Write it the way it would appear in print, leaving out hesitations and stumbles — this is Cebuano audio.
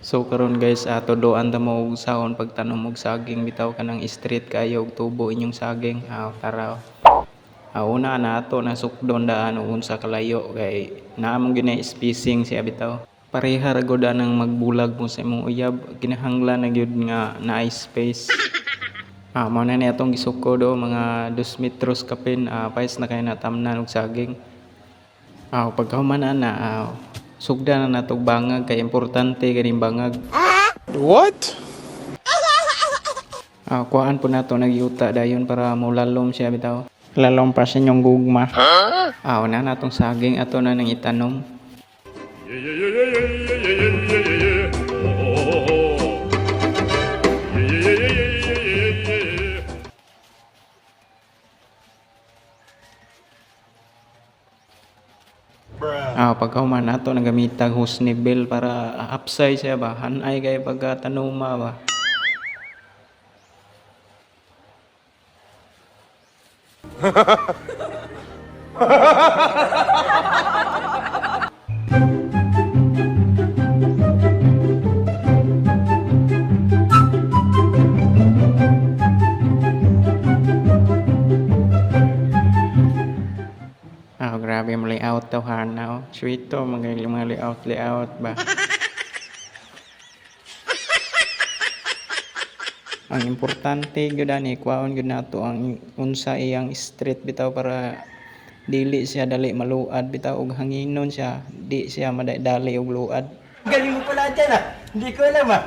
So karon guys, tuduan ta mo og unsaon pagtanom og saging bitaw, kanang straight kaayo og tubo inyong saging. Tara. Una na ato na sukdon daan og unsa kalayo kay naa man gyud spacing siya bitaw. Pareha ra gud anang magbulag mo sa imong uyab, kinahanglan na gyud nga naay space. Mao na ni atong gisukod o mga 2 metros kapin, payos na kaayo natamnan og saging. Pagkahuman ana, sugdan na natog bangag kay importante ganing bangag. What? Kuhaan po nato nagyuta dayon para molalom siya bitaw. Lalom pa sa inyong gugma. Una na atong saging ato na nang itanom. Yeah. Oh. Yeah. Pagkahuman ato nagamitag hose bell para hapsay siya ba, hanay kay pagkatanoma ba. Grabe ang layout daw hana oh. Sweet to mga layout layout ba. Ang importante gyud ani, kuhaon gyud nato ang unsa iyang street bitaw para dili siya dali maluad bitaw og hanginon siya, di siya madali og luad. Galing mo pala dyan ah. Hindi ko alam ah.